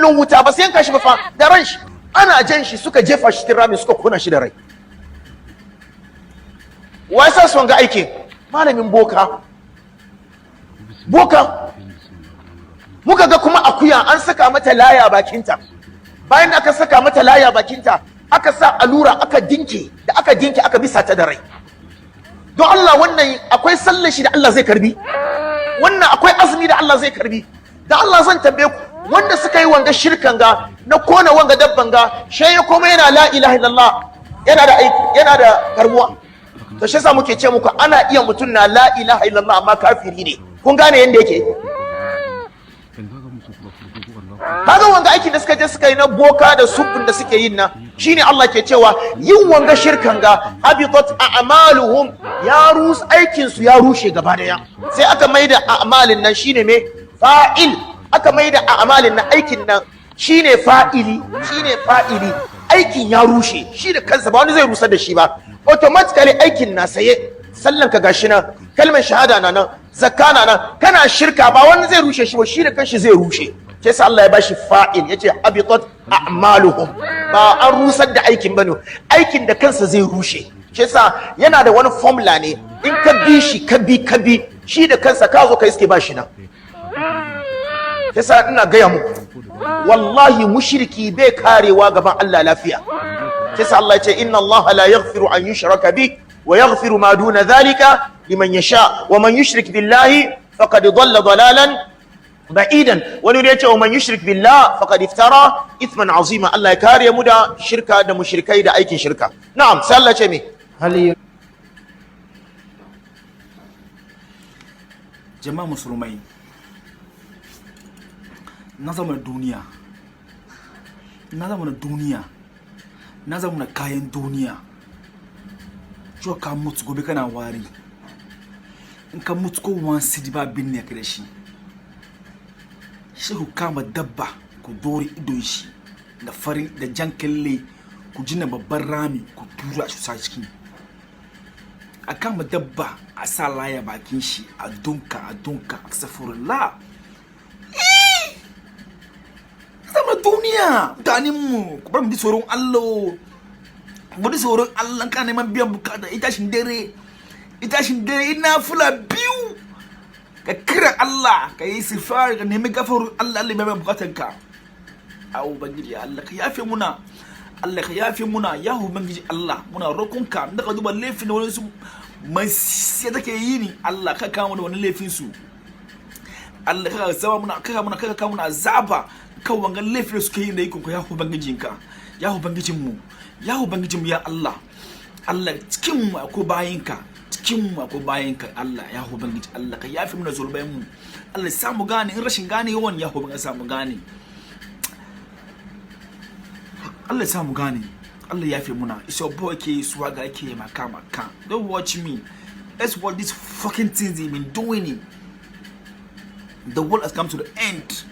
Kallon wuta ba sai yanka shi ba fa, da ran shi ana jan shi, suka jefa shi cikin rami, suka kona shi da rai. Wai sa su wanga aikin? Malamin boka, boka. Muka ga kuma akuya an saka mata laya bakinta. Bayan aka saka mata laya bakinta, aka sa allura aka dinke, da aka dinke aka bisa ta da rai. Don Allah, wannan akwai sallar shi da Allah zai karbi? Wannan akwai azumi da Allah zai karbi? Da Allah zan tambaye ku, wanda suka yi wanga shirkan ga na kona wanga dabban ga, shi ya koma yana la ilaha illallah, yana da aiki, yana da karbuwa? To shi yasa muke ce muku ana iya mutum na la ilaha illallah amma kafiri ne. Kun gane yanda yake? Kaga wanga aikin da suka je suka yi na boka da subbin da suke yin nan, shine Allah ke cewa yin wanga shirkan ga habitat a'maluhum, ya rus aikin su, ya rushe gaba daya. Sai aka maida a'malin nan shine me? Fa'il. Aka maida a'malin nan, aikin nan shine fa'ili, shine fa'ili. Aikin ya rushe shi da kansa, ba wani zai rusar da shi ba. Automatically aikin na saye. Sallan ka gashi nan, kalmar shahada na nan, zakka na nan, kana shirka, ba wani zai rushe shi ba, shi da kanshi zai rushe. Sai sa Allah ya bashi fa'il, yace habitat a'maluhum. Ba an rusar da aikin bane, aikin da kansa zai rushe. Shi yasa yana da wani formula ne, in ka bi shi, ka bi, ka bi shi, da kansa ka zo ka iske ba shi nan. Yasa ina gaya muku, wallahi mushriki bai karewa gaban Allah lafiya. Yasa Allah ya ce inna Allah la yaghfiru an yushraka bi wa yaghfiru ma duna dhalika liman yasha wa man yushrik billahi faqad dhalla dhalalan ba'idan. Wani ya ce wa man yushrik billah faqad iftara ithman azima. Allah ya kare mu da shirka da mushrikai da aikin shirka. Na'am, sai Allah ya ce me? Hal Jama'a musulmai, na zama duniya, na zama na duniya, na zama na kayan duniya. Yau ka mutu, gobe kana wari. In ka mutu, ko wani sidi ba binne ka da shi. Shi ku kama dabba, ku dore idon shi da farin da jan kalle, ku jina babban rami, ku tura shi sa ciki. A kama dabba, a sa laya bakin shi, a dunka, a dunka. Astaghfirullah. Zama duniya, mutanen mu, ku bar mu ji tsoron Allah, mu ji tsoron Allah. Ka neman biyan bukata, itashin dare, itashin dare, ina fula biyu, ka kira Allah, ka yi sifar, ka nemi gafarin Allah, Allah mai bukatan ka. A ubangiji Allah, ka yafe muna. Allah, ka yafe muna. Ya ubangiji Allah, muna roƙonka da ka duba laifin da wani su mai sai take yi ni. Allah, ka kama da wani laifin su. Allah, ka zama muna, ka muna, ka kama muna azaba kan wangan laifin da suke yi da ikon ka, ya ubangijinka, ya ubangijin mu, ya ubangijin mu, ya Allah. Allah, cikin mu akwai bayinka, cikin mu akwai bayinka. Allah, ya ubangiji Allah, ka yafe muna zulmai mu. Allah, sa mu gane in rashin gane yawan, ya ubangiji, sa mu gane. Allah, sa mu gane. Allah, ya yafe muna. It's your boy K Swagger K Maka Maka. Don't watch me. Let's watch these fucking things they've been doing it. The world has come to the end.